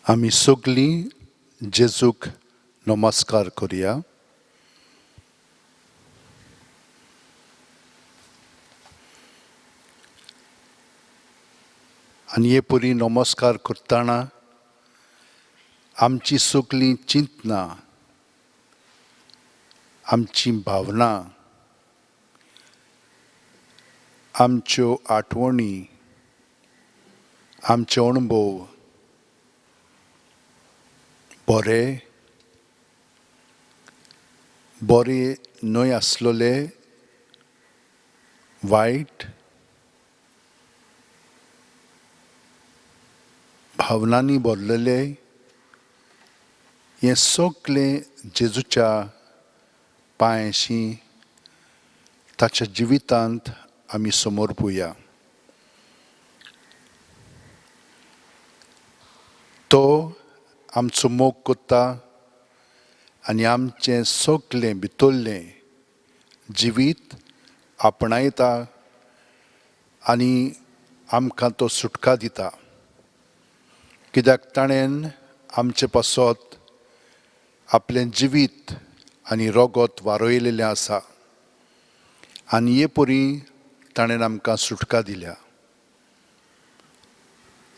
आमी सगळीं जेजूक नमस्कार करुया. आनी हे परी नमस्कार करतना आमची सगळीं चिंतनां, आमची भावना, आमच्यो आठवणी, आमचे अणभव बरे बरे न्हय आसलेले, वायट भावनांनी भरलेले, हें सगळें जेजूच्या पांयांशी ताच्या जिवितांत आमी समर्पुया. तो आमचो मोग करता आनी आमचें सगळें भितरलें जिवीत आपणायता आनी आमकां तो सुटका दिता, कित्याक ताणें आमचे पासत आपलें जिवीत आनी रगत वारयलेलें आसा आनी हे परी ताणें आमकां सुटका दिल्या.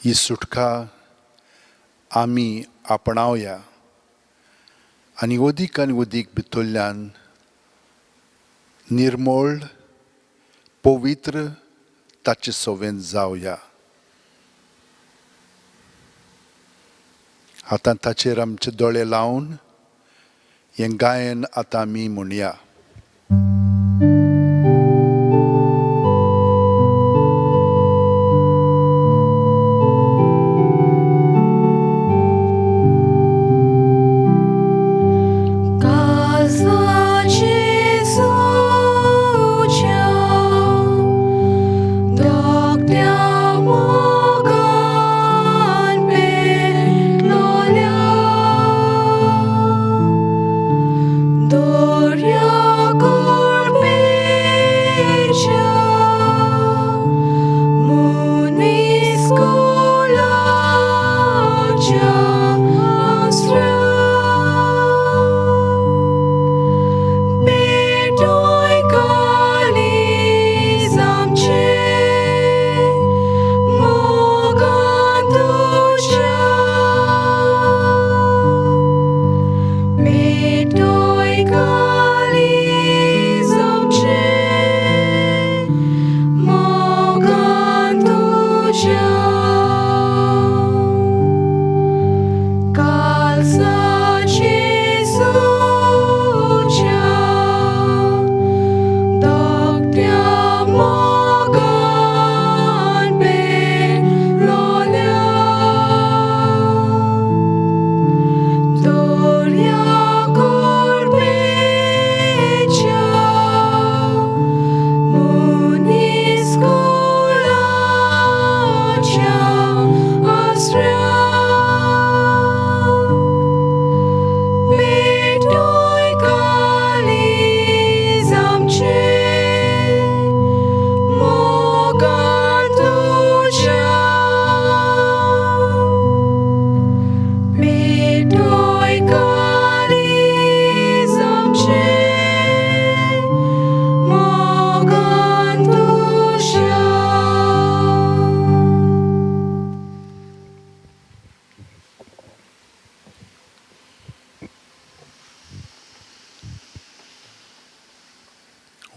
ही सुटका आमी आपणावया आनी अदीक आनी अदीक भितरल्यान निर्मळ पवित्र ताचे सवेन जावया. आतां ताचेर आमचे दोळे लावन हें गायन आतां आमी म्हणया.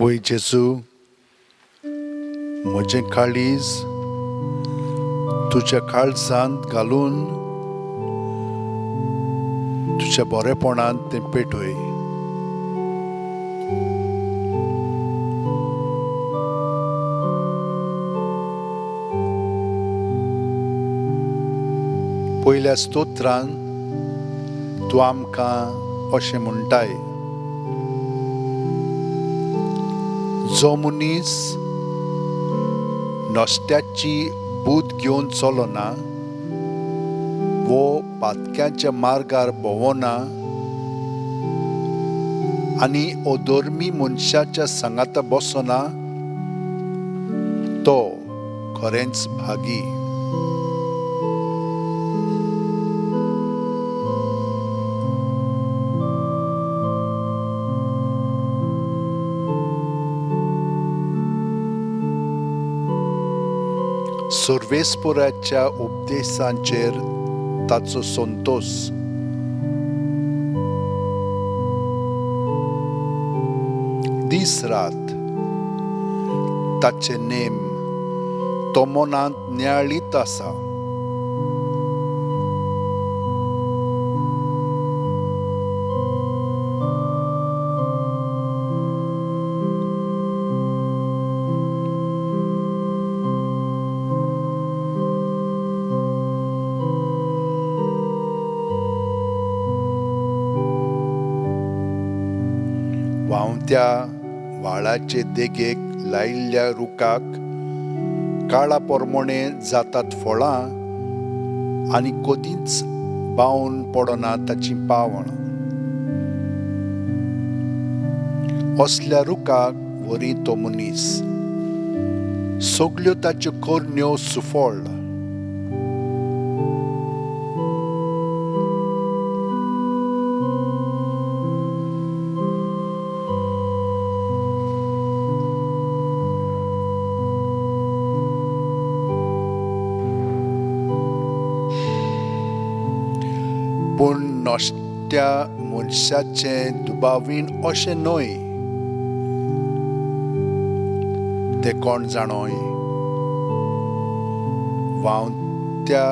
वय जेजू, म्हजें काळीज तुज्या काळजांत घालून तुज्या बरेपणांत तें पेटय. पयल्या स्तोत्रान तूं आमकां अशें म्हणटाय, जो मनीस नश्ट्याची बूद घेवन चलना वो पातक्याच्या मार्गार भोंवना आनी अधर्मी मनशाच्या सांगाता बसना, तो खरेंच भागी. सर्वेस्पोराच्या उपदेशांचेर ताचो संतोश. दीस रात ताचे नेम तो मनांत नियाळीत आसा. व्हांवत्या व्हाळाचे देगेक लायिल्ल्या रुखाक काळा पोरमोणे जातात फळां आनी कदींच बावन पडना ताची पावण. असल्या रुखाक वरी तो मनीस, सगल्यो ताच्यो करण्यो सुफळ. पूण नश्ट्या मनशाचें दुबावीण अशें न्हय, तें कोण जाणोय. व्हांवत्या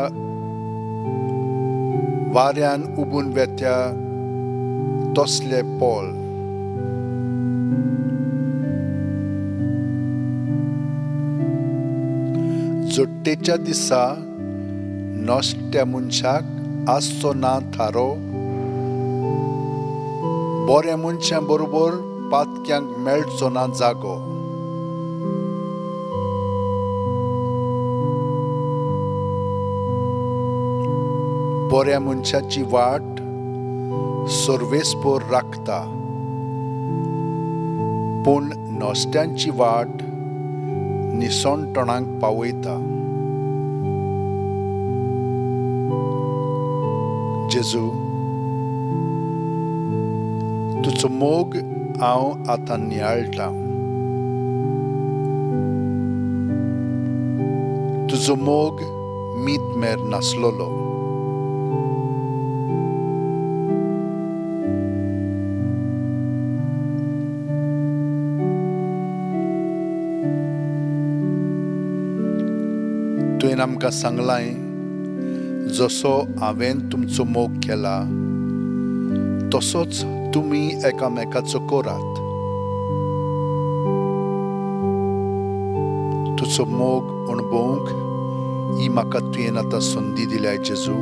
वाऱ्यान उबून वेत्या तसले पोल. जोट्टेच्या दिसा नश्ट्या मनशाक आसचो ना थारो, बऱ्या मनशां बरोबर पातक्यांक मेळचो ना जागो. बऱ्या मनशाची वाट सर्वेस्पोर राखता, पूण नश्ट्यांची वाट निसणटणाक पावयता. जेजू, तुजो मोग हांव आतां नियाळटा. तुजो मोग मीत मेर नासलोलो. तुवें आमकां सांगलां, जसो हांवें तुमचो मोग केला तसोच तुमी एकामेकाचो करात. तुजो मोग अणभवूंक ही म्हाका तुवें आतां संदी दिल्या जेजू.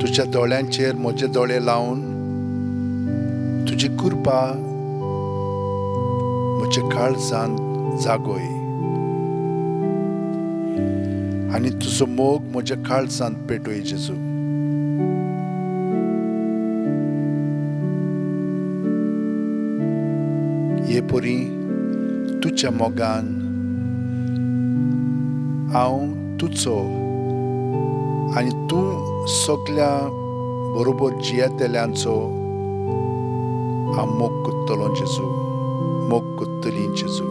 तुज्या दोळ्यांचेर म्हजे दोळे लावन तुजी कृपा म्हज्या काळजान जागोय आनी तुजो मोग म्हज्या काळजान पेटोय जेजू. हे परी तुज्या मोगान हांव तुजो आनी तूं सगल्या बरोबर जियेतल्यांचो हांव मोग करतलो जेजू, मोग करतली जेजू.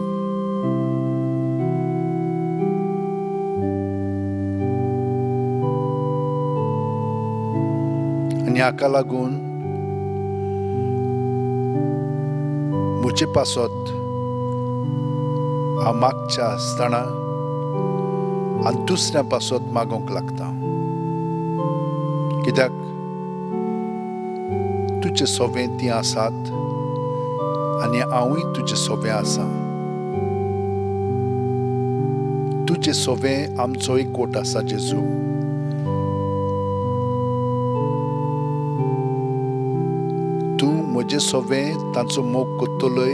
आनी हाका लागून म्हजे पासत हांव मागच्या आसतना आनी दुसऱ्या पासत मागोवंक लागता, कित्याक तुजे सोवें तीं आसात आनी हांवूय तुजे सोवें आसा. तुजे सोवें आमचो एकवट आसा जेजू. तूं म्हजे सोवें तांचो मोग करतलोय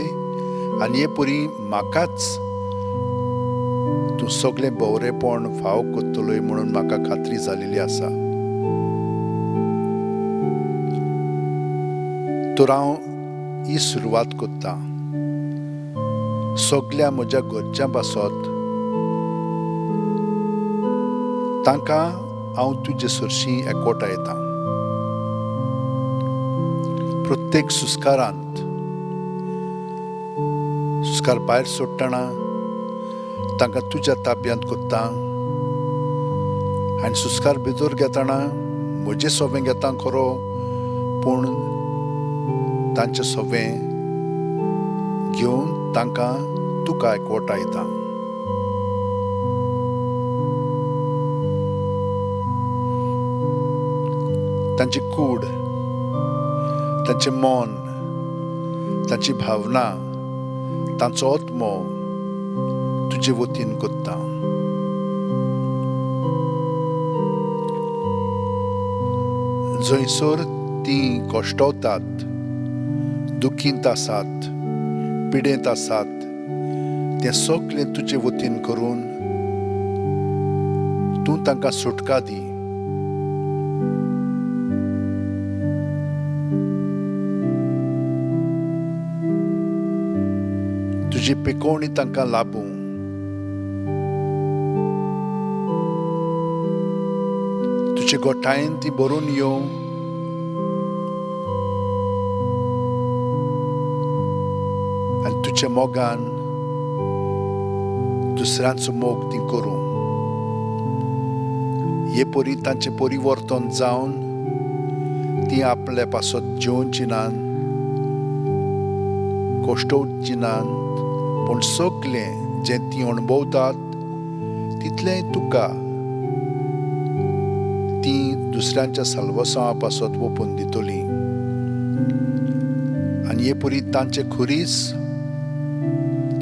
आनी हे परी म्हाकाच तूं सगळें बरेपण फाव करतलोय म्हणून म्हाका खात्री जालेली आसा. तर हांव ही सुरवात करता सगल्या म्हज्या घरच्यां पासत, तांकां हांव तुजे सरशीं एकवटायता. प्रत्येक सुस्कारांत सुस्कार भायर सोडटना तांकां तुज्या ताब्यांत कोत्ता आनी सुस्कार भितर घेतना म्हजें सोवें घेता खरो, पूण तांचें सोवें घेवन तांकां तुका एकवटायता. तांची कूड, तांचें मन, तांची भावना, तांचो आत्मो तुजे वतीन कोत्ता. जंयसर तीं कश्टवतात, दुखींत आसात, पिडेंत आसात, तें सगळें तुजे वतीन करून तूं तांकां सुटका दी. तुजी पिकोवणी तांकां लाबूं. तुजे गोठायेन ती भरून येवं आनी तुज्या मोगान दुसऱ्यांचो मोग ती करूं. हे परी तांचें परिवर्तन जावन ती आपल्या पासत जेवची नात, कश्टोवची नात, पूण सगळें जें ती अणभवतात तितलेंय तुका ती दुसऱ्यांच्या साल्वासांवा पासत ओपून दितली. आनी हे परी तांचे खुरीस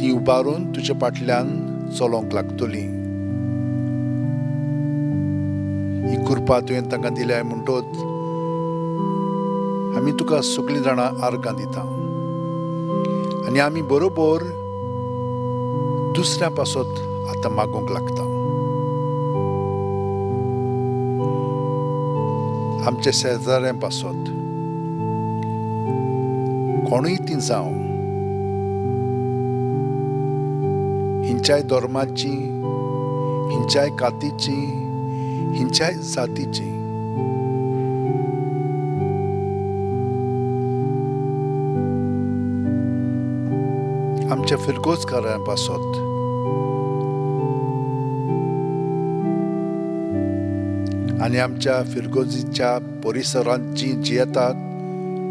ती उबारून तुज्या फाटल्यान चलोवंक लागतली. ही कृपा तुवें तांकां दिल्या म्हणटोच आमी तुका सगळीं जाणां आर्गां दिता आनी आमी बरोबर दुसऱ्या पासत आतां मागूंक लागता. आमच्या शेजाऱ्यां पासत, कोणूय ती जावं, हिंच्याय धर्माची, हिंच्याय कातीची, हिंच्याय जातीची, आमच्या फिरगोजकारां पासत, आनी आमच्या फिरगोजीच्या परिसरांत जी जियेतात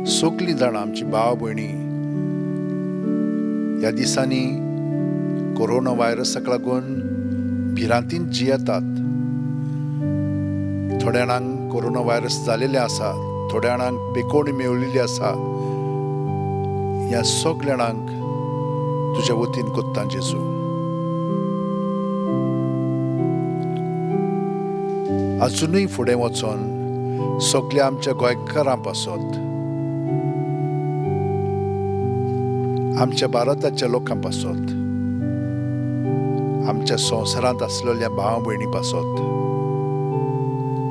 सगळीं जाणां आमची भाव भयणी ह्या दिसांनी कोरोना व्हायरसाक लागून भिरांतीन जियेतात. थोड्या जाणांक कोरोना व्हायरस जालेले आसा, थोड्या जाणांक पेकोवणी मेवलेली आसा. ह्या सगळ्या जाणांक तुज्या वतीन कोत्ता जेजू. अजुनूय फुडें वचोन सगळ्या आमच्या गोंयकारां पासत, आमच्या भारताच्या लोकां पासत, आमच्या संवसारांत आसलेल्या भाव भयणी पासत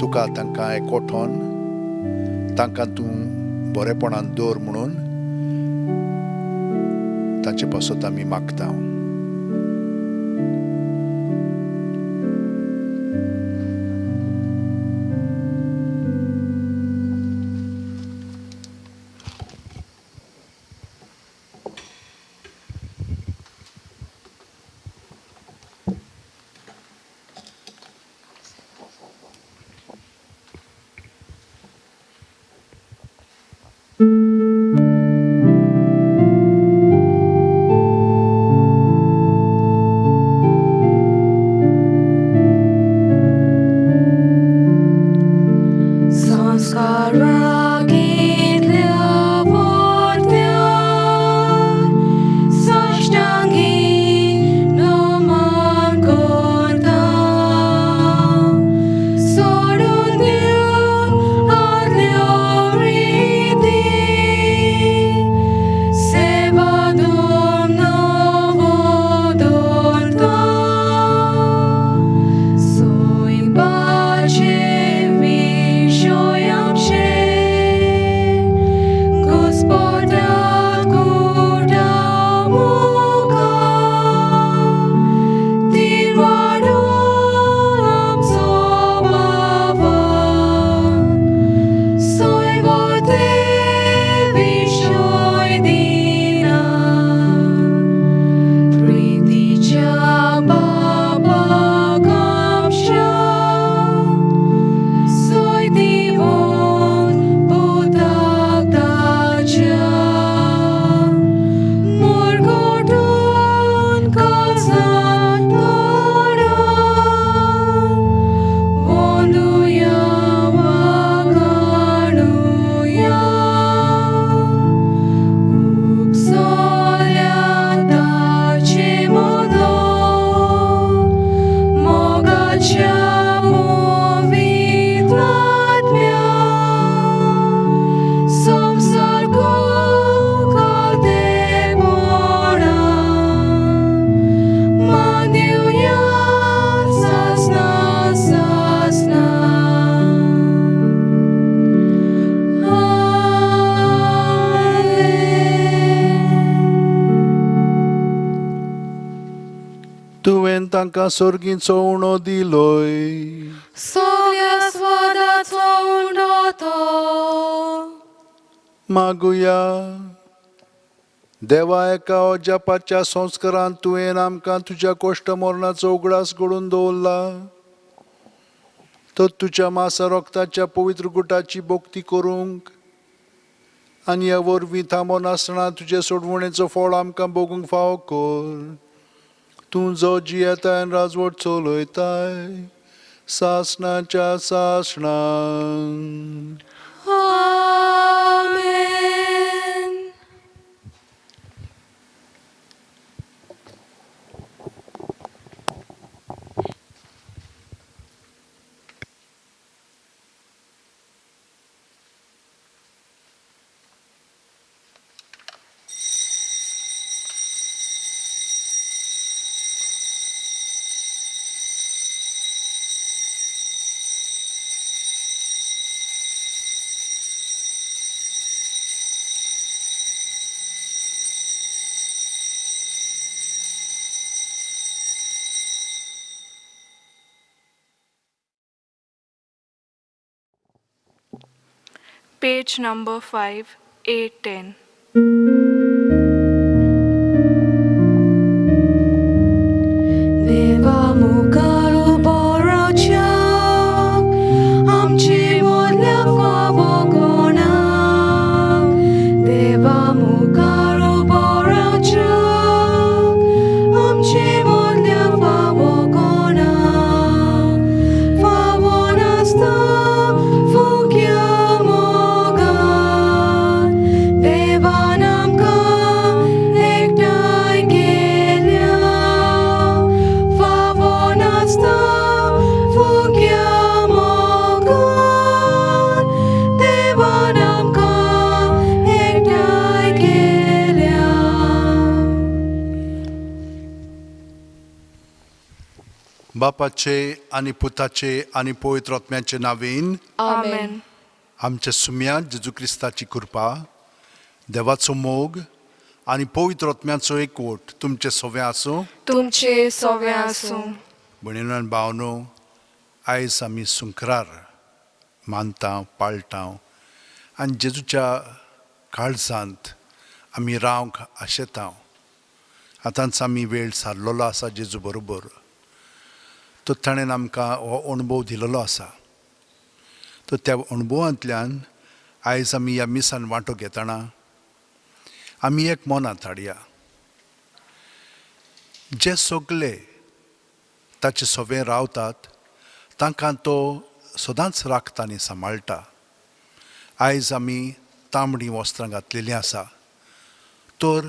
तुका तांकां एकवटोन तांकां तूं बरेपणान दवर म्हणून तांचे पासत आमी मागता. आमकां सोर्गींचो उणो दिलोय. सगळ्या स्वादाचो उंडो तो. मागुया. देवा, एका अजापाच्या संस्कारान तुवें आमकां तुज्या कोश्ट मरणाचो उगडास घडून दवरला, तर तुज्या मासा रोगताच्या पवित्र गुटाची भक्ती करूंक आनी ह्या वरवीं थांबो नासतना तुजे सोडवणेचो फळ आमकां भोगूंक फावो कर. तूं जो जियेताय आनी राजवट चलयताय सासणाच्या सासणां. आमेन. Page number 5, 810. देवा मुखार उबो रावच्याक आमचे मदल्या फावो कोणाक. देवा मुखार उबो रावच्याक आमचे मदल्या फावो कोणाक. फावो नासता फुक्या मोगान देवान आमकां एकठांय केल्या. फावो नासता फुक्या मोगान देवान आमकां एकठांय केल्या. बापाचे आनी पुताचे आनी पवित्र आत्म्याचे नांवेन. आमेन. आमच्या सुम्या जेजू क्रिस्ताची कृपा, देवाचो मोग आनी पवित्र आत्म्याचो एकवट तुमचे सगळें आसूं. तुमचे सगळें आसूं. भयणीनो आनी भावनो, आयज आमी सुंकरार मानता, पाळटा आनी जेजूच्या काळजांत आमी रावंक आशेता. आतांच आमी वेळ सारलेलो आसा जेजू बरोबर, तर ताणें आमकां हो अणभव दिलेलो आसा. तर त्या अणभवांतल्यान आयज आमी ह्या मिसान वांटो घेतना आमी एक मनांत हाडया, जे सगले ताचे सवे रावतात तांकां तो सदांच राखता आनी सांबाळटा. आयज आमी तांबडी वस्त्रां घातलेलीं आसा, तर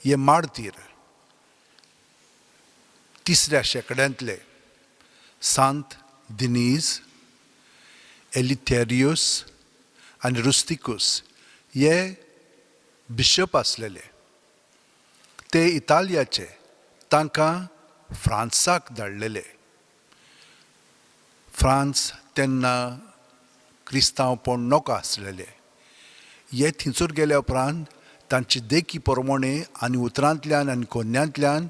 हे मार्तीर तिसऱ्या शेंकड्यांतले सांत दिनीज, एलिथेरियस आनी रुस्तिकूस हे बिशप आसलेले. ते इतालियाचे, तांकां फ्रांसाक धाडलेले. फ्रांस तेन्ना क्रिस्तांवपण नोको आसलेले. हे थिंचूर गेल्या उपरांत तांची देखी प्रमाणे आनी उतरांतल्यान आनी कोन्यांतल्यान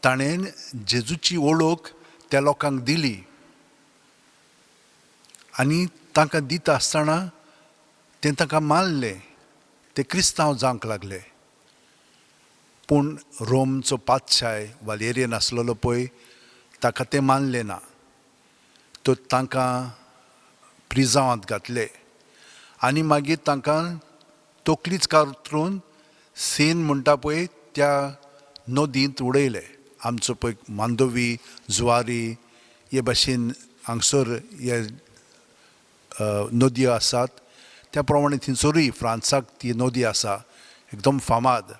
ताणें जेजूची वळख त्या लोकांक दिली आनी तांकां दिता आसतना तें तांकां मानलें, ते क्रिस्तांव जावंक लागले. पूण रोमचो पातशाय वालेरियन आसलेलो पळय, ताका तें मानलें ना, तो तांकां प्रिजांवांत घातले आनी मागीर तांकां तकलीच कातरून सेन म्हणटा पळय त्या नदींत उडयले. आमचो पळय मांडवी, जुवारी हे भाशेन हांगसर हे नदयो आसात, त्या प्रमाणे थंयसरूय फ्रांसाक ती नदी आसा एकदम फामाद.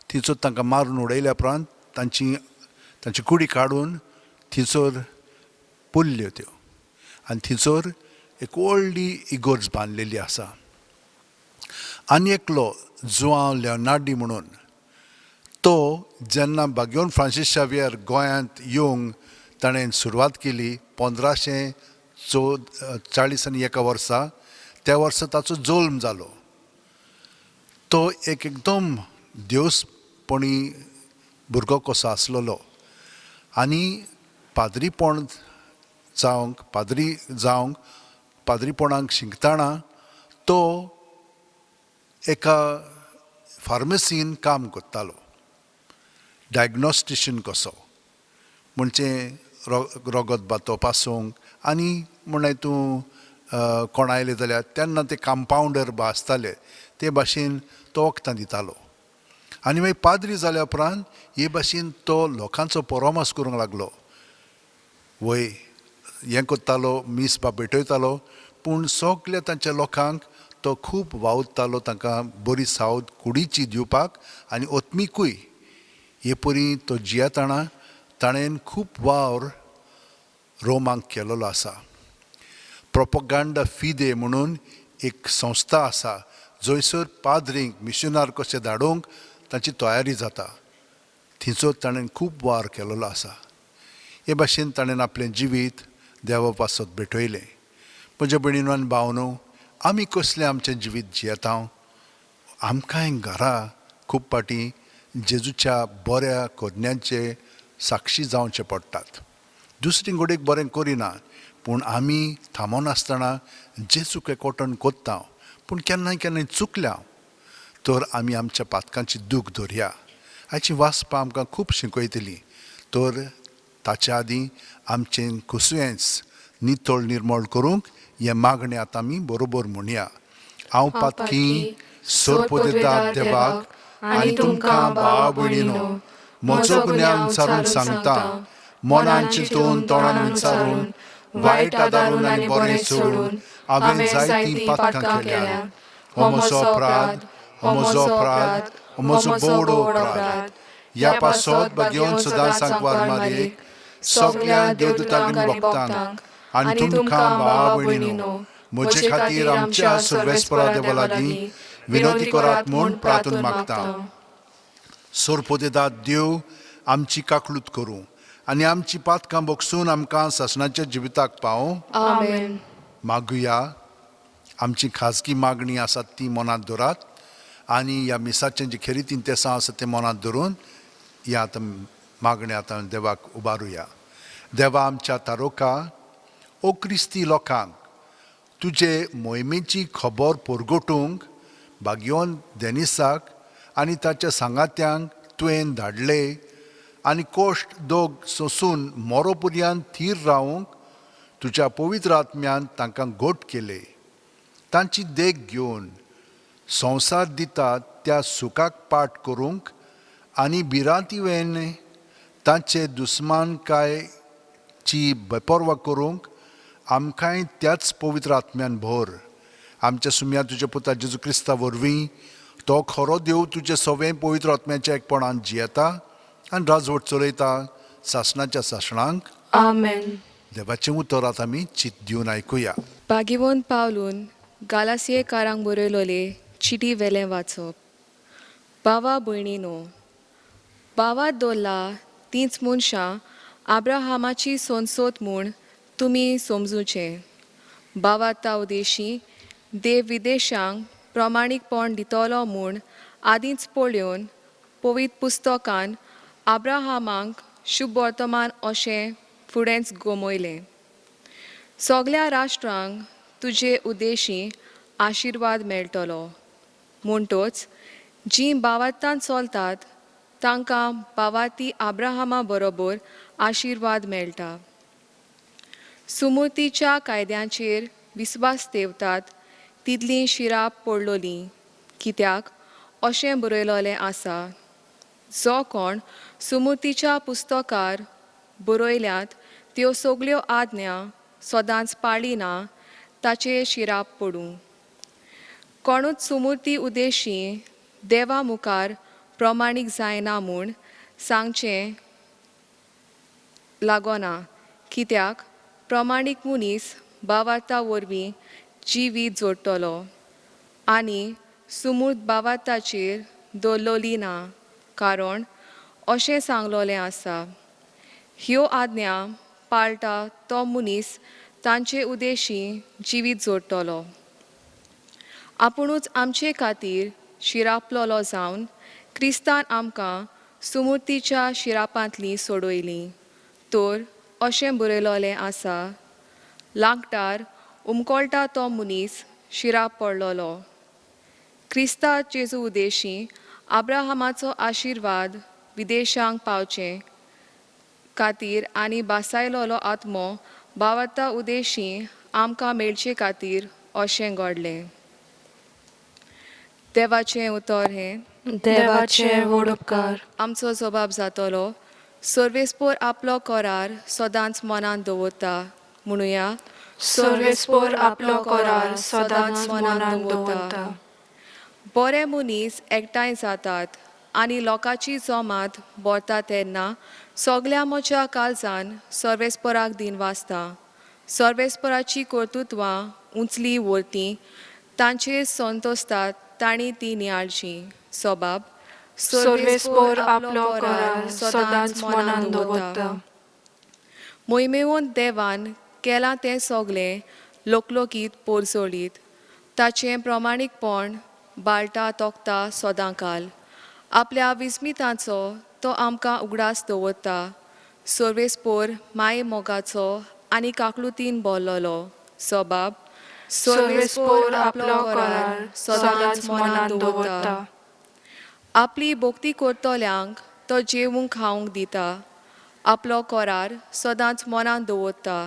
थंयसर तांकां मारून उडयल्या उपरांत तांची तांची कुडी काडून थंयसर पुरल्यो त्यो आनी थंयसर एक व्हडली इगोर्ज बांदलेली आसा. आनी एकलो जुआंव लेओनार्डी म्हणून, तो जेन्ना बाग्योन फ्रांसीस शावियर गोंयांत येवंक ताणें सुरवात केली 1544 वर्सा, त्या वर्सा ताचो जल्म जालो. तो एक एकदम देवसपणी भुरगो कसो आसलेलो आनी पाद्रीपण जावंक पाद्री जावंक पाद्रीपणाक शिकतना तो एका फार्मसीन काम करतालो, डायग्नोस्टिशन कसो, म्हणजे रगत बातो पासूंक आनी म्हणल्यार तूं कोण आयलें जाल्यार तेन्ना ते कंपावंडर बा आसताले ते भाशेन तो वखदां दितालो. आनी मागीर पाद्री जाल्या उपरांत हे भाशेन तो लोकांचो परामर्स करूंक लागलो. वय हें करतालो, मीस बा भेटयतालो, पूण सगल्या तांच्या लोकांक तो खूब वावुरतालो, तांकां बरी सावद कुडीची दिवपाक आनी ओतमिकूय. हे परी तो जियेतना ताणें खूब वावर रोमाक केलेलो आसा. प्रोपोगांडा फिदे म्हणून एक संस्था आसा जंयसर पाद्रींक मिशनार कशें धाडूंक तांची तयारी जाता, थंयसर ताणें खूब वावर केलेलो आसा. हे भाशेन ताणें आपलें जिवीत देवा पासत भेटयलें. म्हज्या भयणीनो आनी भावनो, आमी कसलें आमचें जिवीत जियेता? आमकांय घरा खूब फावटी जेजूच्या बऱ्या करण्यांचे साक्षी जावचें पडटात. दुसरी घडयेक बरें करिना, पूण आमी थांबनासतना जेजूक एकवटण कोत्ता, पूण केन्नाय केन्नाय चुकल्या तर आमी आमच्या पातकांची दूख धरया. हाची वाचपां आमकां खूब शिकयतली. तर ताच्या आदीं आमचें कुसुयेंच नितळ निर्मळ करूंक हें मागणें आतां आमी बरोबर म्हणया. हांव पातकी सोरपोदेदार देवाक आनी तुमकां भावा भयणीनो म्हजो गुन्यांव विचारून सांगता, मनान चिंतून तोंडान विचारून वायट आदारून आनी बरें सोडून हांवें जायतीं पातकां केल्या. हो म्हजो अपराध, हो म्हजो अपराध, हो म्हजो बोडो अपराध. ह्या पासत बागेवन सदां सांकवार मारयेक सगल्या देवदूतांक आनी भक्तांक आनी तुमकां भावा भयणीनो म्हजे खातीर आमच्या सर्वेस्परा देवा लागीं विनोदी करात म्हूण प्रार्थून मागता. सोरपोदेदाद देव आमची काकलूत करूं आनी आमची पातकां बगसून आमकां सासणाच्या जिविताक पावूं. आमेन. मागुया. आमची खाजगी मागणी आसा ती मनांत दवरात आनी ह्या मिसाचें जे खेरीत तेसां आसा तें मनांत धरून ह्या आतां मागणी आतां देवाक उबारुया. देवा आमच्या तारोका, ओ क्रिस्ती लोकांक तुजे मोहिमेची खबर परगटूंक भाग्योन देनिसाक आनी ताच्या सांगात्यांक तुवें धाडले आनी कोश्ट दोग सोंसून मोरो पर्यंत थीर रावूंक तुज्या पवित्र आत्म्यान तांकां गोट केले. तांची देख घेवन संवसार दिता त्या सुखाक पाठ करूंक आनी भिरांती वेन तांचे दुस्मानकायची बेपर्वा करूंक आमकांय त्याच पवित्र आत्म्यान भर. आमच्या सुम्या तुज्या पुता जेजू क्रिस्ता वरवीं तो खरो देव तुजे सवें पवित्र आत्म्याच्या एकपणान जियेता आनी राजवट चलयता सासणाच्या सासणांक. आमेन. देवाचें उतर आतां आमी चित दिवन आयकुया. बागिवोन पावलून गालासियेकारांक बरयलोले चिटी वेलें वाचप. भावा भयणीनो, भावात दवरला तींच मनशां आब्राहामाची सोनसोत म्हूण तुमी समजुचें. भावार्ता उदेशी देव विदेशांक प्रमाणीकपण दितलो म्हूण आदींच पळोवन पवित्र पुस्तकान आब्राहामाक शुभ वर्तमान अशें फुडेंच गमयलें. सगल्या राष्ट्रांक तुजे उद्देशी आशिर्वाद मेळटलो. म्हणटोच जीं भावार्थान चलतात तांकां भावार्थी आब्राहामा बरोबर आशिर्वाद मेळटा. सुमूर्तीच्या कायद्यांचेर विस्वास ठेवतात तितलीं शिराप पडलोलीं, कित्याक अशें बरयलोलें आसा, जो कोण सुमूर्तीच्या पुस्तकार बरयल्यात त्यो सगल्यो आज्ञा सदांच पाळिना ताचेर शिराप पडूं. कोणूच सुमूर्ती उद्देशी देवा मुखार प्रमाणीक जायना म्हूण सांगचें लागना, कित्याक प्रमाणीक मनीस भावार्ता वरवीं जिवीत जोडटलो आनी सुमूर्त भावार्थाचेर दवरलोली ना, कारण अशें सांगलोलें आसा, ह्यो आज्ञा पाळटा तो मनीस तांचे उद्देशी जिवीत जोडटलो. आपुणूच आमचे खातीर शिरापलोलो जावन क्रिस्तान आमकां सुमूर्तीच्या शिरापांतली सोडयली, तर अशें बरयलोलें आसा, लांकडार उमकोळटा तो मनीस शिराप पडलोलो. क्रिस्ता जेजू उदेशी आब्राहामाचो आशिर्वाद विदेशांक पावचे खातीर आनी बासायलोलो आत्मो भावार्ता उदेशी आमकां मेळचे खातीर अशें घडलें. देवाचें उतर हें. देवाचे व्हड उपकार. आमचो जबाब जातलो, सर्वेस्पोर आपलो करार सदांच मनांत दवरता. म्हणुया. सर्वेस्पोर आपलो करार सदांच मनांत दवरता. बरे मनीस एकठांय जातात आनी लोकांची जमात भरता तेन्ना सगल्या म्हज्या काळजान सर्वेस्पराक दिन वाचता. सर्वेस्पराची कर्तृत्वां उंचली व्हरती तांचेर संतोसतात तांणी ती नियाळची. सोबाब. सर्वेस्पोर आपलो करार सदांच मनांत दवरता. मोहिमेवन देवान केलां तें सगलें लोकलोकीत पोरजोळीत. ताचें प्रमाणीकपण बाळटा तोखता सदांकाल. आपल्या विस्मितांचो तो आमकां उगडास दवरता. सर्वेस्पोर माये मोगाचो आनी काकळुतीन भरलेलो. सोबाब. सर्वेस्पोर आपलो करार सदांच मनांत दवरता. आपली भक्ती करतल्यांक तो जेवूंक खावंक दिता. आपलो करार सदांच मनांत दवरता.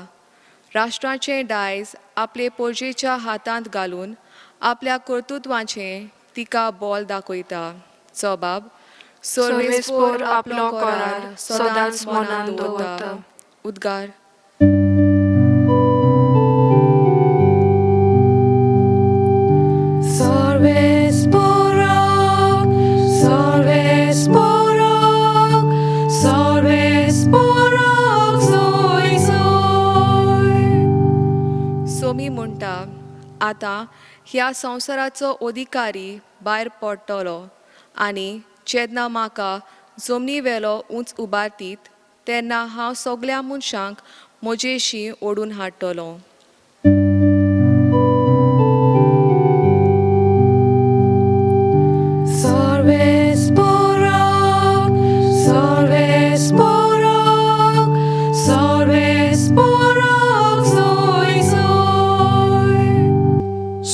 राष्ट्राचें दायज आपले पोरजेच्या हातांत घालून आपल्या कर्तृत्वाचें तिका बोल दाखयता. जबाब. सर्वेस्पोर आपलो करार सदांच मनांत दवरता. उद्गार. सर्वेस्पोराक, सर्वेस्पोराक, सर्वेस्पोराक जोय जोय. सोमी म्हणटा, आतां ह्या संवसाराचो अधिकारी भायर पडटलो आनी जेन्ना म्हाका जमनी वेलो उंच उबारतीत तेन्ना हांव सगल्या मनशांक म्हजेशी ओडून हाडटलो. सर्वेस्पोराक, सर्वेस्पोराक, सर्वेस्पोराक जोय जोय.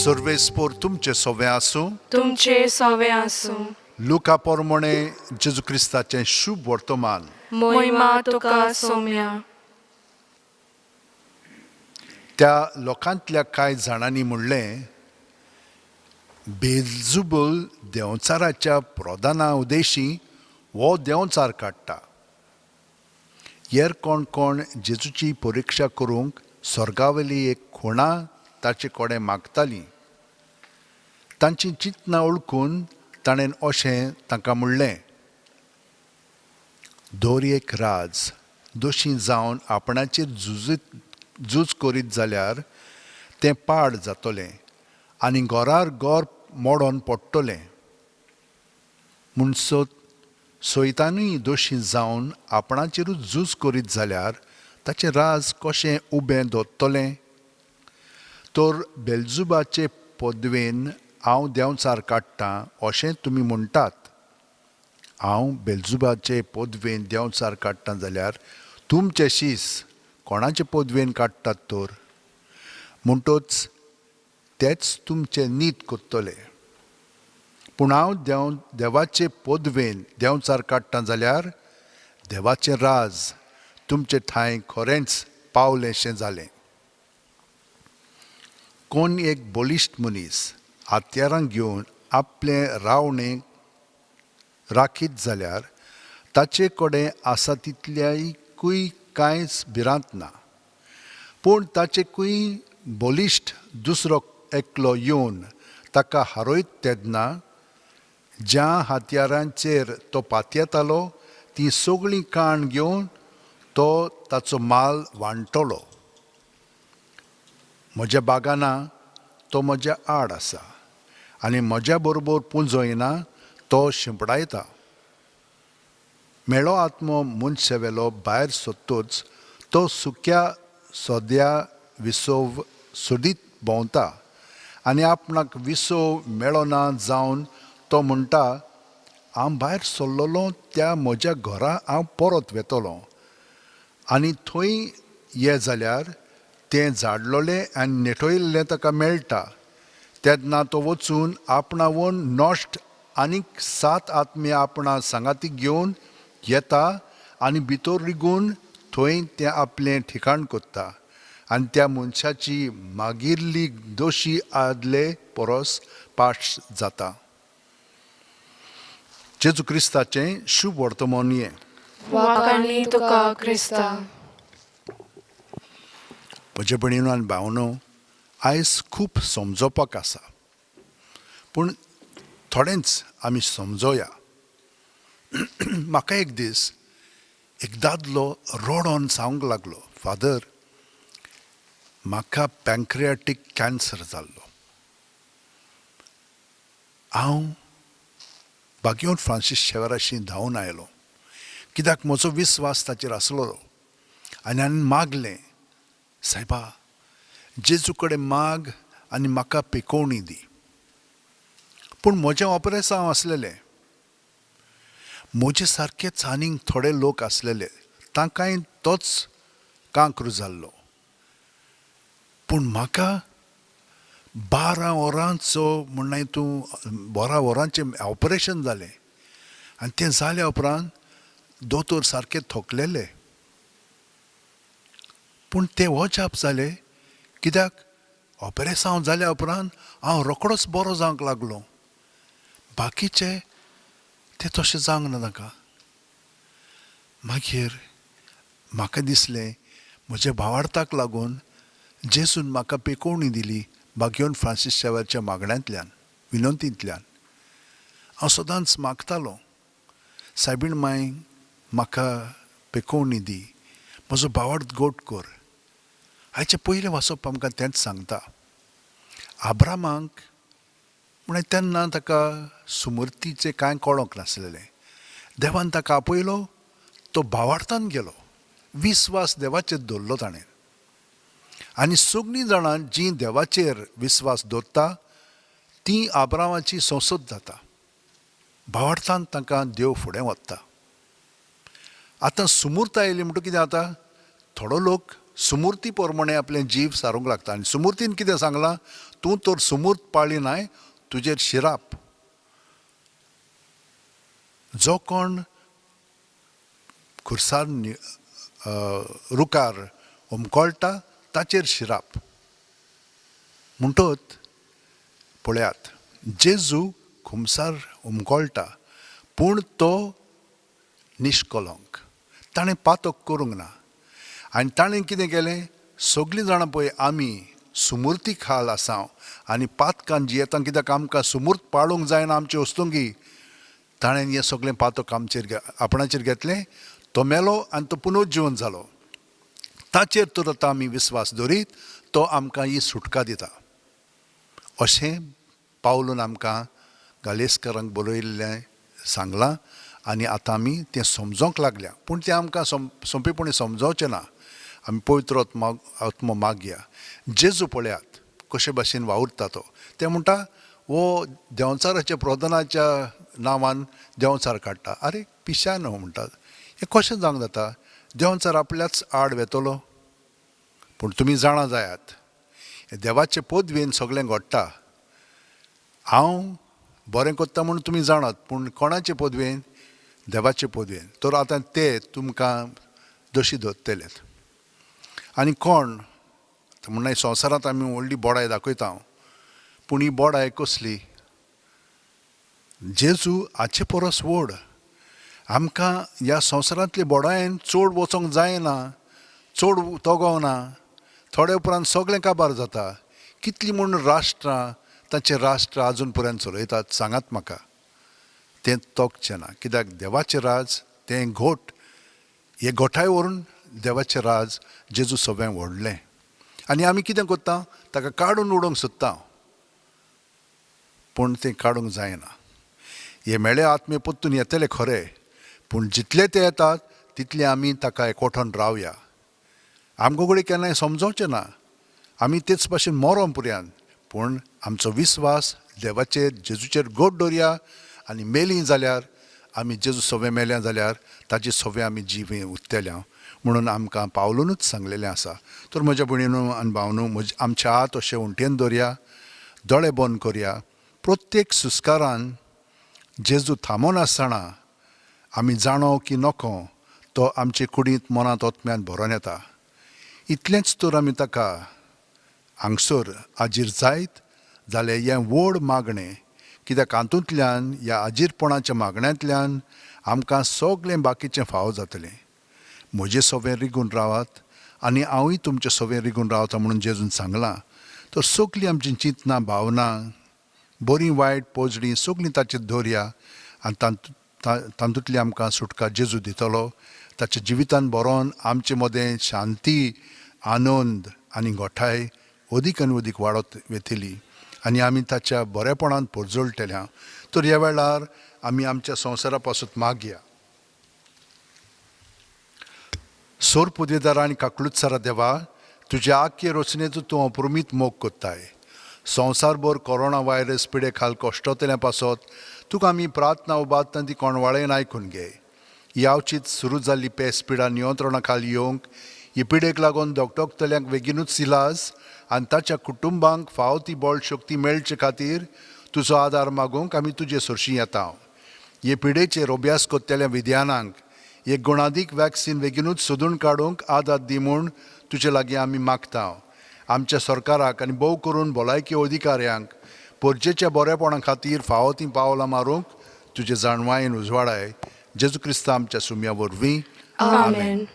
सर्वेस्पोर तुमचें सोवें आसूं. तुमचे सवे आसूं. लुका पोरमोणे जेजू क्रिस्ताचें शुभ वर्तमान. मोहिमा तुका सोम्या. त्या लोकांतल्या कांय जाणांनी म्हणलें, बेलजुबल देंवचाराच्या प्रधाना उदेशी हो देंवचार काडटा. हेर कोण कोण जेजूची परिक्षा करूंक स्वर्गावेली एक खुणा ताचे कडेन मागतालीं. तांची चिंतनां वळखून ताणें अशें तांकां म्हणलें, दर एक राज दोशी जावन आपणाचेर झूज करीत जाल्यार तें पाड जातलें आनी घरार घर मोडोन पडटलें. म्हूण सैतानूय दोशी जावन आपणाचेरूच झूज करीत जाल्यार ताचें राज कशें उबें दवरतलें? तर बेलजुबाचे पदवेन हांव देंवचार काडटां अशें तुमी म्हणटात. हांव बेलजुबाचे पदवेन देंवचार काडटां जाल्यार तुमचे शीस कोणाचे पदवेन काडटात तर? म्हणटच तेच तुमचें नीत करतले. पूण हांव देवाचे पदवेन देंवचार काडटां जाल्यार देवाचें राज तुमचे ठांय खरेंच पावलेंशें जालें. कोण एक बळिश्ट मनीस हत्यारां घेवन आपलें रावणें राखीत जाल्यार ताचे कडेन आसा तितल्याकूय कांयच भिरांत ना. पूण ताचेकूय बळिश्ट दुसरो एकलो येवन ताका हारयत तेन्ना ज्या हत्यारांचेर तो पातयेतालो ती सगळीं काण घेवन तो ताचो माल वांट्टलो. म्हज्या बागाना तो म्हज्या आड आसा आनी म्हज्या बरोबर पुंजयना तो शिंपडायता. मेळो आत्मो मनशेवेलो भायर सोदतच तो सुक्या सद्या विसव सोदीत भोंवता आनी आपणाक विसव मेळना जावन तो म्हणटा, हांव भायर सरलेलो त्या म्हज्या घरा हांव परत वेतलो. आनी थंय ये जाल्यार तें झाडलोलें आनी नेटयल्लें ताका मेळटा. तेन्ना तो वचून आपणावन नश्ट आनीक 7 आत्मे आपणा सांगातीक घेवन येता आनी भितर रिगून थंय तें आपलें ठिकाण कोत्ता आनी त्या मनशाची मागिल्ली दोशी आदले परस पाश जाता. जेजू क्रिस्ताचें शुभ वर्तमान हें. वाखाणी तुका क्रिस्ता. म्हजे भयणीनो आनी भावनो, आयज खूब समजोवपाक आसा, पूण थोडेंच आमी समजोया. म्हाका एक दीस एक दादलो रडोन सांगूंक लागलो, फादर म्हाका पँक्रियाटीक कॅन्सर जाल्लो. हांव बागेवन फ्रांसीस शेवराशी धांवन आयलो, कित्याक म्हजो विस्वास ताचेर आसलो आनी हांवें मागलें, सायबा जेजू कडेन माग आनी म्हाका पिकोवणी दी. पूण म्हजें ऑपरेसांव आसलेलें, म्हजे सारकेच आनीक थोडे लोक आसलेले, तांकांय तोच कांक्र जाल्लो. पूण म्हाका 12 वरांचो म्हणनाय तूं 12 वरांचें ऑपरेशन जालें आनी तें जाल्या उपरांत दोतोर सारके थकलेले. पूण ते अजाप जाले, कित्याक ऑपरेसांव जाल्या उपरांत हांव रोकडोच बरो जावंक लागलो, बाकीचे ते तशें जावंक ना तांकां. मागीर म्हाका दिसलें म्हज्या भावार्थाक लागून जेजून म्हाका पेकोवणी दिली बागेवन फ्रांसीस शेवरच्या मागण्यांतल्यान, विनंतींतल्यान. हांव सदांच मागतालो, सायबीण माय म्हाका पेकोवणी दी, म्हजो भावार्थ गोट कर. आयचें पयलें वाचप आमकां तेंच सांगता. आब्रामाक म्हणल्यार तेन्ना ताका सुमूर्तीचें कांय कळोंक नासलेलें. देवान ताका आपयलो, तो भावार्थान गेलो, विस्वास देवाचेर दवरलो ताणें. आनी सगळीं जाणां जीं देवाचेर विस्वास दवरता तीं आब्रामाची संसद जाता. भावार्थान तांकां देव फुडें वता. आतां सुमूर्त आयली म्हणटकीर कितें जाता, थोडो लोक सुमूर्ती प्रमाणे आपलें जीव सारूंक लागता. आनी सुमूर्तीन कितें सांगलां, तूं तर सुमूर्त पाळी नाय, तुजेर शिराप. जो कोण खुर्सार रुखार उमकळटा ताचेर शिराप. म्हणटत पळयात, जेजू खुमसार उमकळटा पूण तो निश्कलंक, ताणें पातक करूंक ना. आनी ताणें कितें केलें, सगळीं जाणां पळय आमी सुमूर्ती खाल आसा आनी पातकान जियेता, कित्याक आमकां सुमूर्त पाळूंक जायना आमचे वस्तुंगी. ताणें हें सगळें पातक आमचेर आपणाचेर घेतलें, तो मेलो आनी तो पुनर्जिवन जालो. ताचेर तर आतां आमी विस्वास दवरीत तो आमकां ही सुटका दिता. अशें पावलून आमकां गालेस्करांक बरयल्लें सांगलां आनी आतां आमी तें समजोंक लागल्या. पूण तें आमकां सोंपेपणी समजोवचें ना. आमी पवित्र आत्मो मागया. जेजू पळयात कशे भाशेन वावुरता तो. ते म्हणटा हो देंवचाराच्या प्रधानाच्या नांवान देंवचार काडटा. आरे पिश्या न्हू म्हणटात, हें कशें जावंक जाता, देंवचार आपल्याच आड वेतलो. पूण तुमी जाणा जायात, देवाचे पदवेन सगळें घडटा. हांव बरें करता म्हूण तुमी जाणात, पूण कोणाचे पदवेन, देवाचे पदवेन. तर आतां ते तुमकां दोशी धरतले. आनी कोण म्हणल्यार संवसारांत आमी व्हडली बोडाय दाखयता, पूण ही बोडाय कसली, जेजू हाचे परस व्हड. आमकां ह्या संवसारांतले बोडायेन चड वचोंक जायना, चड तगोवना. थोडे उपरांत सगळें काबार जाता. कितलीं म्हूण राष्ट्रां तांचें राष्ट्र आजून पर्यंत चलयतात, सांगात म्हाका. तें तोगचें ना, कित्याक देवाचें राज तें घोट, हे गोठाय व्हरून देवाचें राज जेजू सगळें व्हडलें. आनी आमी कितें करता, ताका काडून उडोवंक सोदता, पूण तें काडूंक जायना. हे मेळे आत्मे परतून येतले खरे, पूण जितले ते येतात तितले आमी ताका एकवठोन रावया. आमकां कडेन केन्नाय समजोवचें ना, आमी तेच भाशेन मरों पुर्यान, पूण आमचो विस्वास देवाचेर जेजूचेर गोड दवरया. आनी मेलीं जाल्यार आमी जेजू सगळें मेल्या जाल्यार ताजे सगळें आमी जिवें उरतले. म्हणून आमकां पावलूनच सांगलेलें आसा. तर म्हज्या भयणीनू आनी भावनू, म्हजे आमचे हात अशे उंटेन दवरया, दोळे बंद करया. प्रत्येक सुस्कारान जेजू थांबोन आसतना आमी जाणो की नको तो आमचे कुडींत मनांत ओतम्यान भरोन येता. इतलेंच तर आमी ताका हांगसर आजीर जायत जाल्यार हें व्हड मागणें, कित्याक हातूंतल्यान ह्या आजीरपणाच्या मागण्यांतल्यान आमकां सगळें बाकीचें फावो जातलें. म्हजे सवें रिगून रावात आनी हांवूय तुमचे सवें रिगून रावता म्हणून जेजून सांगलां. तर सगळीं आमचीं चिंतनां, भावनां, बरीं वायट पोजडीं सगळीं ताचेर दवरया आनी तातूंतली आमकां सुटका जेजू दितलो. ताच्या जिवितान बरोवन आमचे मदें शांती, आनंद आनी गोठाय अदीक आनी अदीक वाडत वतली आनी आमी ताच्या बरेपणान परजळटले. तर ह्या वेळार आमी आमच्या संवसारा पासून मागया. सोर पुदेदारा आनी काकलुत्सरा देवा, तुज्या आख्खे रचनेचो तूं अप्रमीत मोग कोत्ताय. संवसारभर कोरोना व्हायरस पिडे खाल कश्टतल्या पासत तुका आमी प्रार्थना उबारतना ती कोणवाळेन आयकून घे. ही आवचीत सुरू जाल्ली पेस पिडा नियंत्रणा खाल येवंक, ही पिडेक लागून धकधकतल्यांक बेगीनूच इलाज आनी ताच्या कुटुंबांक फावो ती बळ शक्ती मेळचे खातीर तुजो आदार मागूंक आमी तुजे सरशीं येता. हे पिडेचेर अभ्यास करतल्या विद्यानांक एक गुणादीक वॅक्सीन बेगीनूच सोदून काडूंक आदार दी म्हूण तुजे लागीं आमी मागता. आमच्या सरकाराक आनी भोव करून भलायकी अधिकाऱ्यांक परजेच्या बरेपणा खातीर फावो तीं पावलां मारूंक तुजे जाणवायेन उजवाडाय. जेजू क्रिस्ता आमच्या सुम्या वरवीं, आमेन.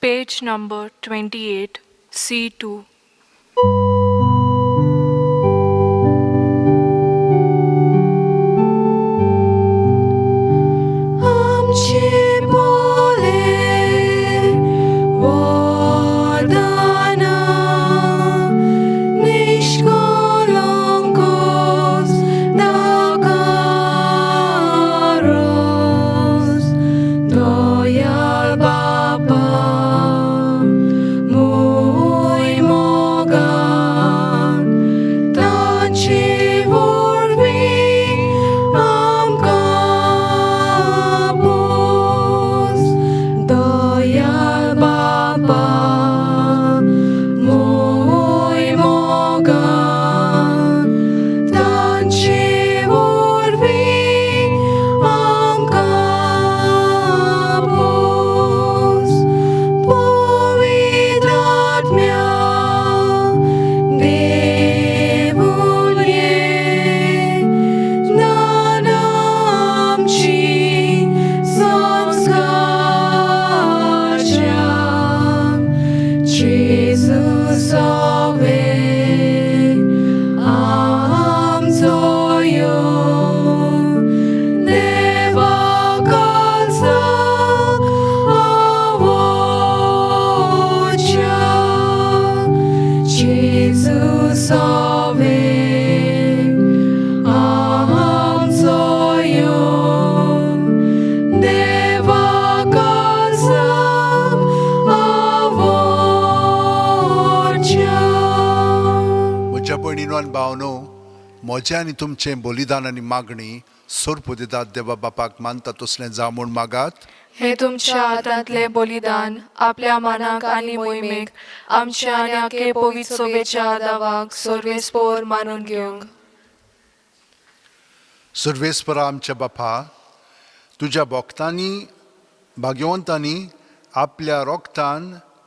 Page number 28, C2. आमचे बोले वरदाना निष्कलंकस दाकारोस दयाळ बापा मोय मोगान ताचे वरवीं आमकां पोस. दयाळ बापा मोय मोगान ताचे वरवीं आमकां पोस. पवित्र आत्म्या देवून ये, ज्ञान आमची संस्कारच्या जेजू सवे आमचो यो देवा कालसाक आवोच्या जेजू सवे आमचो यो देवा कालसाक आवोच्या. म्हज्या भयणीनो आनी भावनो, म्हजें आनी तुमचें बलिदान आनी मागणी सोरपुदेदात देवा बापाक मानता तसलें जावं म्हूण मागात. हे तुमच्या हातांतलें बलिदान आपल्या मनाक आनी मोहिमेक आमच्या आनी आखे पवित्र सोबेच्या दावाक सर्वेस्पोर मानून घेवंक. सर्वेस्परा आमच्या बापा, तुज्या भक्तांनी भाग्यवंतांनी आपल्या रोगतान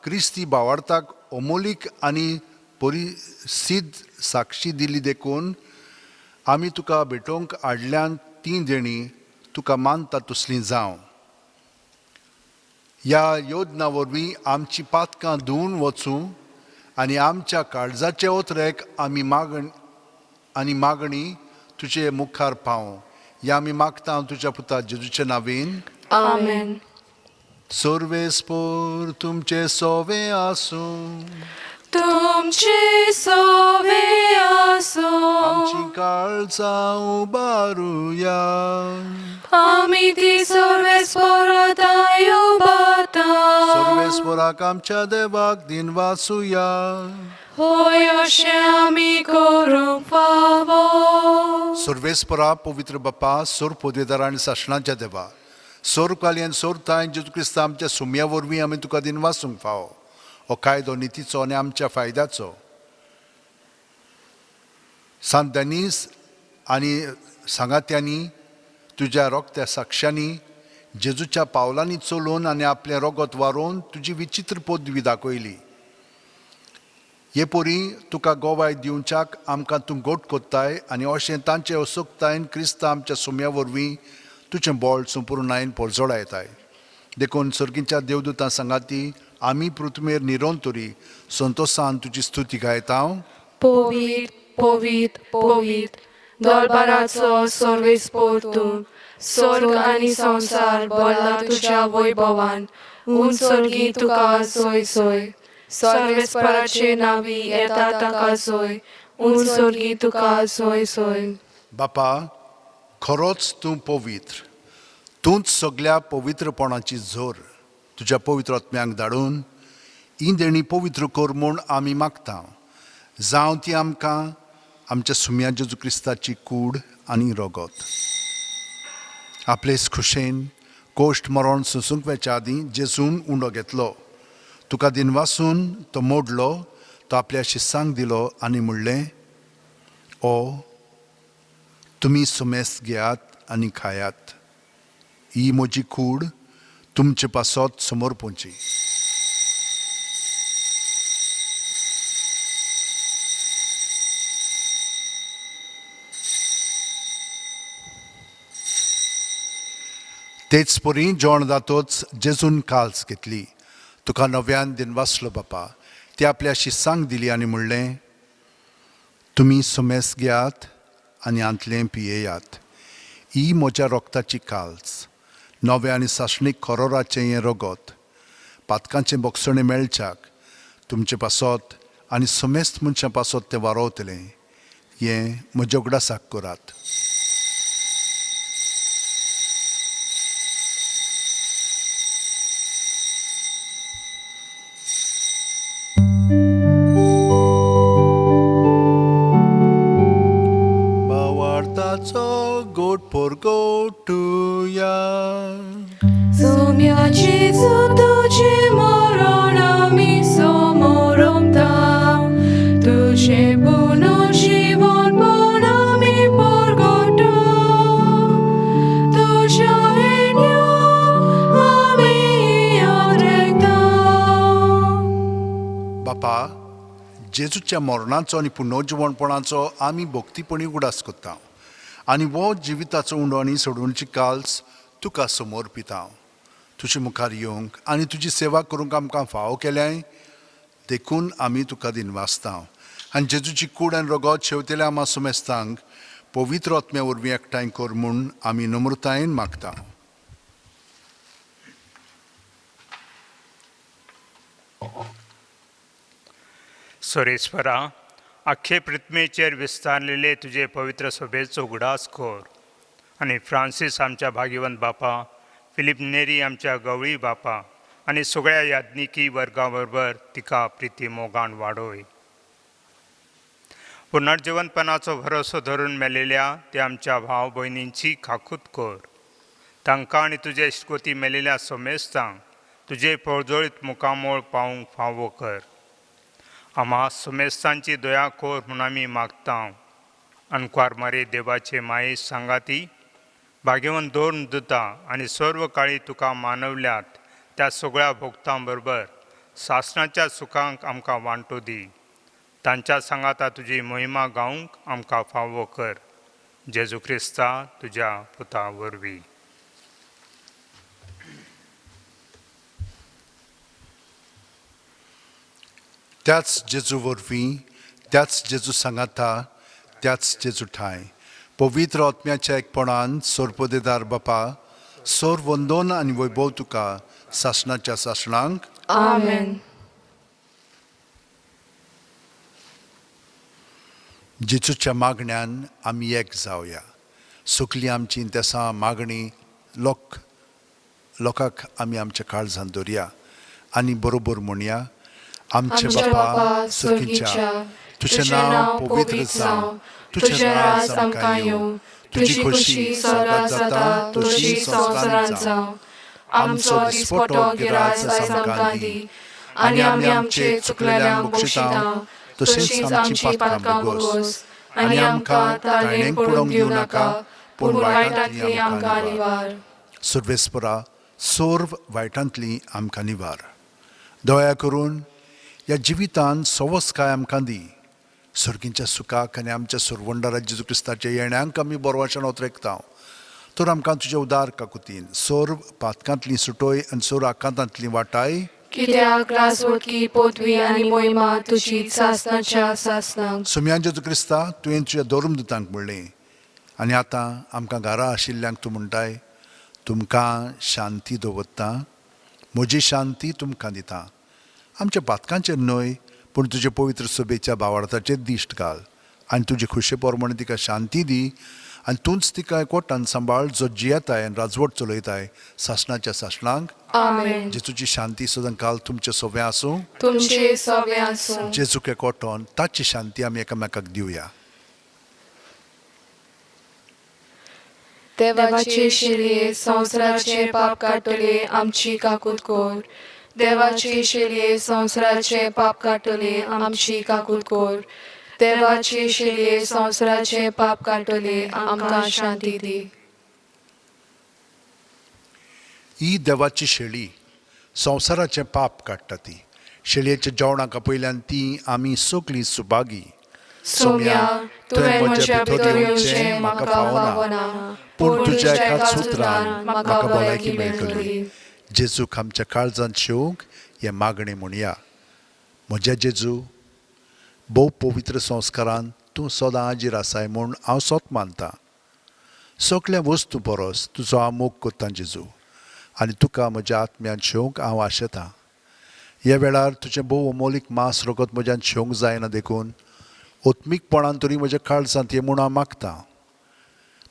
क्रिस्ती भावार्थाक अमोलीक आनी परिसिद्ध साक्षी दिली देखून आमी तुका भेटोवंक हाडल्यान तीं देणी तुका मानता तसलीं जावं. ह्या योजना वरवीं आमची पातकां धुवून वचूं आनी आमच्या काळजाचे ओतरेक आमी मागण आनी मागणी तुजे मुखार पावूं. ह्या आमी मागता तुज्या पुता जेजूच्या नांवेन, आमेन. सर्वेस्पोर तुमचे सोवे आसूं. तुमचे सोवे आसूं. आमची काळजां उबारुया. आमी ती सर्वेस्पोराताय उबारता. सर्वेस्पोराक आमच्या देवाक दिन वाचुया. होय अशें आमी करूंक फावो. सर्वेस्परा पवित्र बापा, सोर पदवेदार आनी सासणाच्या देवा, सोरकाली आनी सोरताय जेजू क्रिस्ता आमच्या सुम्या वरवीं आमी तुका दिनवासूंक फावो. हो कायदो नितीचो आनी आमच्या फायद्याचो. सांत दनीस आनी सांगात्यांनी तुज्या रोगत्या साक्षांनी जेजूच्या पावलांनी चलोवन आनी आपलें रोगत वारोवन तुजी विचित्र पदवी दाखयली. हे पोरी तुका गोवाय दिवच्याक आमकां तूं गोट कोत्ताय आनी अशें तांचे असोक्तायेन क्रिस्ता आमच्या सुम्या वरवीं तुजें बळ संपुर्णायेन पोरजोळायताय. देखून सर्गीच्या देवदूतां सांगाती आमी पृथ्वीर निरंतरी संतोसान तुजी स्तुती गायता. पवीत पवीत पवीत दरबाराचो सर्वेस्पोर तूं, स्वर्ग आनी संवसार भरला तुज्या वैभवान. उंच सर्गी तुका सोय सोय, सर्वेस्पराचे नावी येता ताका सोय, उंच सर्गी तुका सोय सोय. बापा, खरोच तूं पवित्र, तूंच सगल्या पवित्रपणाची जोर. तुज्या पवित्र आत्म्यांक धाडून ही देणी पवित्र कर म्हूण आमी मागता. जावं ती आमकां आमच्या सुम्या जेजू क्रिस्ताची कूड आनी रगत. आपलेच खुशेन कोश्ट मरण सोंसूंक वेच्या आदीं जेजून उंडो घेतलो, तुका दिनवासून तो मोडलो, तो आपल्या शिस्सांक दिलो आनी म्हणलें, ओ तुमी सुमेस्त घेयात आनी खायात, ही म्हजी कूड तुमचे पासत समोर पोवची. तेच परी जेवण जातोच जेजून काल्स घेतली, तुका नव्यान दिनवासलो बापा, ती आपल्या शिस्सांक दिली आनी म्हणलें, तुमी सुमेस घेयात आनी हांतलें पियेयात, ही म्हज्या रोगताची काल्स, नव्या आनी सासणीक खरोराचें हें रगत, पातकांचें बोगसणें मेळच्याक तुमचे पासत आनी समेस्त मनशां पासत तें वारोवतलें, हें म्हज्या उगडासाक करात. भावार्थाचो गोट पोरगोटुया. सोम्याची तुझे मरण आमी समोरमता, तुझे पुनर्जीवनपण आमी परगटा, तुझ्या येण्या आमी याद. बापा, जेजूच्या मरणाचो आनी पुनर्जिवणपणाचो आमी भक्तीपणी उगडास करता आनी हो जिविताचो उंडो आनी सोडवणची काल्स तुका समोर पिता. तुजे मुखार येवंक आनी तुजी सेवा करूंक आमकां फावो केल्याय देखून आमी तुका दिनवासता. आनी जेजूची कूड आनी रगत शेवतेल्या आमा सुमेस्तांक पवित्र आत्म्या वरवीं एकठांय कर म्हूण आमी नम्रतायेन मागता. सोरेश्वरा, आख्खे पृथ्वीचेर विस्तारलेले तुजे पवित्र सभेचो उगडास कर आनी फ्रांसीस आमच्या भाग्यवंत बापा, फिलीप नेरी आमच्या गवळी बापा आनी सगळ्या याज्ञिकी वर्गा बरोबर तिका प्रिती मोगान वाडोय. पुनर्जिवनपणाचो भरोसो धरून मेलेल्या त्या आमच्या भाव भयणींची खाकूत कर. तांकां आनी तुजे इश्कोती मेलेल्या सोमेस्तांक तुजे परजळीत मुखामोळ पावूंक फावो कर. आम्हा सुमेस्तांची दया कर म्हूण आमी मागता. अनकुवार मारे देवाचे माये सांगाती भाग्यवंत दवरून दिता आनी सर्व काळी तुका मानवल्यात त्या सगळ्या भोक्तां बरोबर सासणाच्या सुखांक आमकां वांटो दी. तांच्या सांगाता तुजी महिमा गावंक आमकां फावो कर. जेजू क्रिस्ता तुज्या पुता वरवीं. त्याच जेजू वरवीं, त्याच जेजू सांगाता, त्याच जेजू ठांय पवित्र आत्म्याच्या एकपणान सोरपदेदार बापा, सोर वंदोन आनी वैभव तुका सासणाच्या सासणांक. आमेन. जेजूच्या मागण्यान आमी एक जावया. सगलीं आमची तेसां मागणी लोकांक आमी आमच्या काळजान दवरया आनी बरोबर म्हणया. आमचे बापा सर्गीच्या, तुजें नांव पवित्र जावं, तुजें राज आमकां येवं, तुजी खुशी स्वर्गात जाता तशी संवसारांत जावं. आमचो दिसपटो गिरास आयज आमकां दी आनी आमी आमचे चुकलेल्यांक बक्षिता तशीच आमची पातकां भोगोस आनी आमकां ताणें पडूंक दिवं नाका, पूण वायटांतली आमकां निवार. सर्वेस्परा, सर्व वायटांतली आमकां निवार. दया करून ह्या जिवितान सवसकाय आमकां दी. सर्गींच्या सुखाक आनी आमच्या सुरवंडारा जेजू क्रिस्ताच्या येण्यांक आमी बरवाशण ओतरेकता. तर आमकां तुज्या उदार काकुतीन सर्व पातकांतली सुटोय आनी सर्व आकांतांतली वाटाय. कित्याक राजवटकी पदवी आनी मोहिमा तुजी सासनाच्या सासनाक. सोम्यान जेजू क्रिस्ता, तुवें तुज्या धर्मदुतांक म्हणलें आनी आतां आमकां घरा आशिल्ल्यांक तूं म्हणटाय, तुमकां शांती दवरता, म्हजी शांती तुमकां दिता. आमच्या पातकांचेर न्हय, पूण तुजे पवित्र सभेच्या भावार्थाचेर दिश्ट घाल आनी तुजे खुशे प्रमाणे तिका शांती दी आनी तूंच तिका एकवटान सांबाळ, जो जियेताय आनी राजवट चलयताय सासणाच्या सासणांक. आमेन. जेजूची शांती सदां काल तुमचे सोबें आसूं. तुमचे सगळे आसूं. जेजूक एकवटोन ताची शांती आमी एकामेकाक दिवया. देवाचे शिरये संवसाराचे पाप काडटले आमची काकूत कोर. देवाचे शिरये संवसाराचे पाप काडटले आमची काकूत कोर. देवाचे शिरये संवसाराचे पाप काडटले आमकां शांती दी. ही देवाची शेळी संवसाराचें पाप काडटा. ती शेळयेच्या जेवणाक आपयल्यान ती आमी सगळीं सुभागी. सोम्या, तुवें म्हज्या भितर येवचें म्हाका फावना, पूण तुज्या एकाच उतरान म्हाका भलायकी मेळटली. जेजूक आमच्या काळजांत शेवंक हें मागणें म्हणया. म्हज्या जेजू, भोव पवित्र संस्कारान तूं सदां हाजीर आसाय म्हूण हांव सोत मानतां. सगल्या वस्तू परस तुजो हांव मोग करतां जेजू, आनी तुका म्हज्या आत्म्यान शेवंक हांव आशेतां. ह्या वेळार तुजें भोव अमोलीक मांस रगत म्हज्यान शेवंक जायना, देखून ओत्मीकपणान तरी म्हज्या काळजांत ये म्हूण हांव मागतां.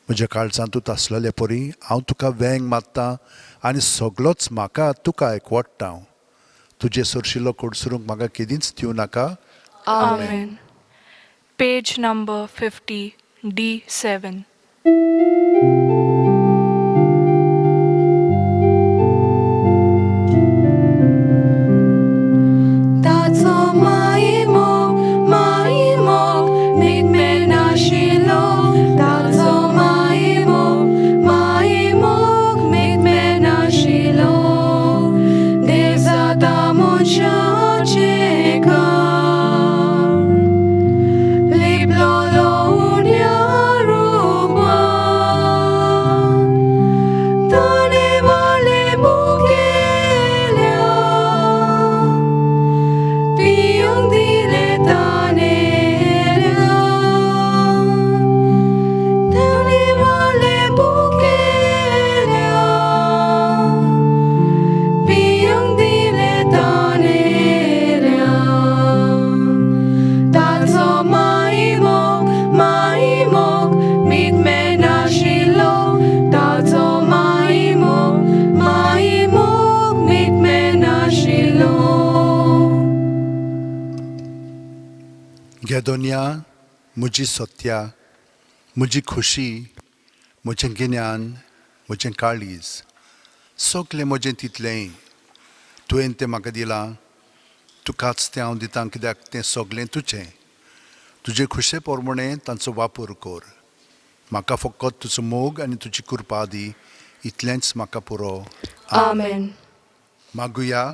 म्हज्या काळजांत तूं आसलेले परी हांव तुका वेंग मारतां आनी सगलोच म्हाका तुका एकवडटा. तुजे सरशिल्लो कडसरूंक म्हाका केदींच दिवं नाका. आमेन. Page number 50, D7. ताचो माई मोग माई मोग मेकमेन आशिल्लो. ताचो माई मोग माई मोग मेकमेन आशिल्लो. देव जाता मनशाचें काम लिपलोलो उण्या रुपान. ताणें वाले मुखेल्या पिवंक दिलें ताणेल्या. ताणें वाले मुखेल्या पिवंक दिलें ताणेल्या. ताचो माई मोग माई मोग मीत आशिल्लो. ताचो माई मोग माई मोग मीत आशिल्लो. घेदोन्या, म्हजी सत्या, म्हजी खुशी, म्हजें गिन्यान, म्हजें काळीज, सगलें म्हजें तितलेंय तुवें तें म्हाका दिलां. तुकाच तें हांव दितां, कित्याक तें सगलें तुजें. तुजे खुशे प्रमाणें तांचो वापर कर. म्हाका फकत तुजो मोग आनी तुजी कृपा दी, इतलेंच म्हाका पुरो. आमेन. मागुया.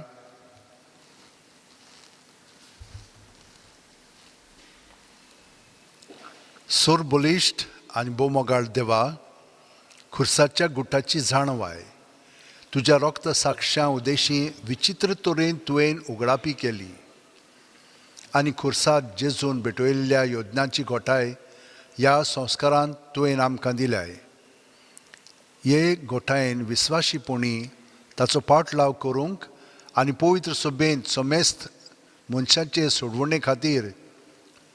सोर बलिश्ट आनी भोवमोगाळ देवा, खुर्साच्या गुटाची जाणवाय तुज्या रक्त साक्षां उदेशी विचित्र तरेन तुवें उगडापी केली आनी खुर्साक जेजून भेटयल्ल्या योजनांची घोटाय ह्या संस्कारान तुवें आमकां दिल्याय. हे घोटायेन विस्वाशीपणी ताचो पाठलाव करूंक आनी पवित्र सभेंत समेस्त मनशाचे सोडवणे खातीर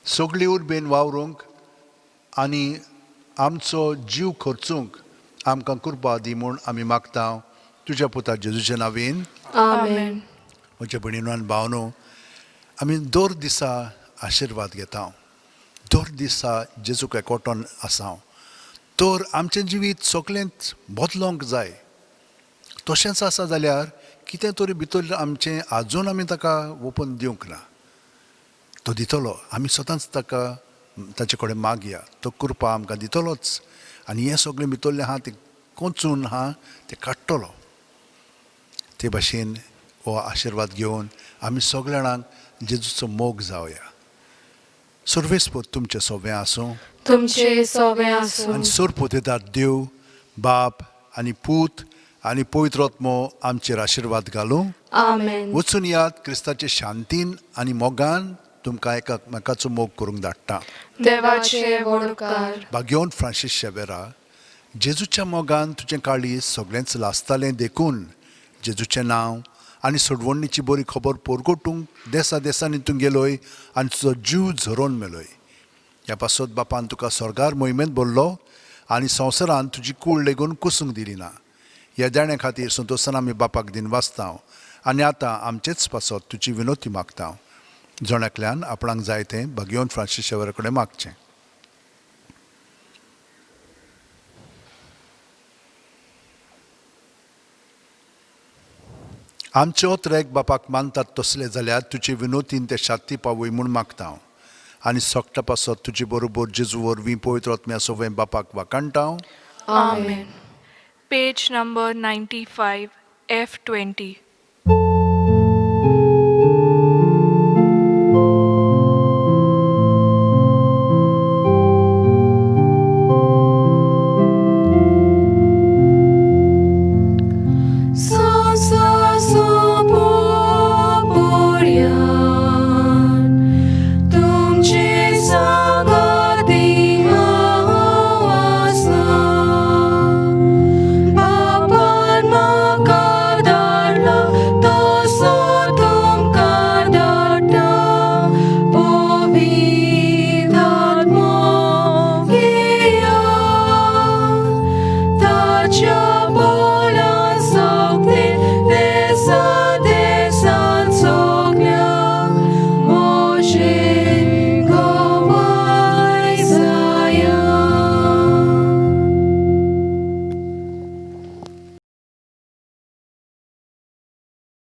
सगळी उर्बेन वावरूंक आनी आमचो जीव खर्चूंक आमकां कृपा दी म्हूण आमी मागता तुज्या पुता जेजूच्या नांवेन. आमेन. म्हज्या भयणीनो आनी भावनो, आमी दर दिसा आशिर्वाद घेता, दर दिसा जेजूक एकवटोन आसा. तर आमचें जिवीत सगळेंच बदलोंक जाय. तशेंच आसा जाल्यार कितें तरी भितर आमचें आजून आमी ताका ओपन दिवंक ना. तो दितलो, आमी सदांच ताका ताचे कडेन मागया, तो कृपा आमकां दितलोच आनी हें सगळें भितरलें आहा तें कोंचून आहा तें काडटलो. ते भाशेन हो आशिर्वाद घेवन आमी सगल्या जाणांक जेजूचो मोग जावया. सर्वेस्पोत तुमचें सोबें आसूं, तुमचे सोबें आसूं. आनी सोरपोतेदार देव बाप आनी पूत आनी पवित्र आत्मो आमचेर आशिर्वाद घालूं. आमेन. वचून यात क्रिस्ताचे शांतीन आनी मोगान तुमकां एकामेकाचो मोग करूंक धाडटा. देवाचे व्हड उपकार. भाग्योन फ्रांसीस शेवेरा, जेजूच्या मोगान तुजें काळीज सगळेंच लासतालें देखून जेजूचें नांव आनी सोडवणीची बरी खबर पोरगोटूंक देसा देसांनी तूं गेलोय आनी तुजो जीव झरोवन मेलोय. ह्या पासत बापान तुका स्वर्गार मोहिमेंत भरलो आनी संवसारान तुजी कूळ लेगून कुसूंक दिली ना. ह्या देण्या खातीर संतोसान आमी बापाक दिन वाचता आनी आतां आमचेच पासत तुजी विनोती मागता. जण एकल्यान आपणाक जाय तें भाग्योन फ्रांसीस शेवरा कडेन मागचें. आमचे ओत्रेक बापाक मानतात तसले जाल्यार तुजे विनोतीन ते शाती पावय म्हूण मागता हांव आनी सोकटा पासत तुजे बरोबर जेजू वरवीं पवित्र आत्म्या सोवें बापाक वाखाणटा हांव. आमेन. Page number 95, F20.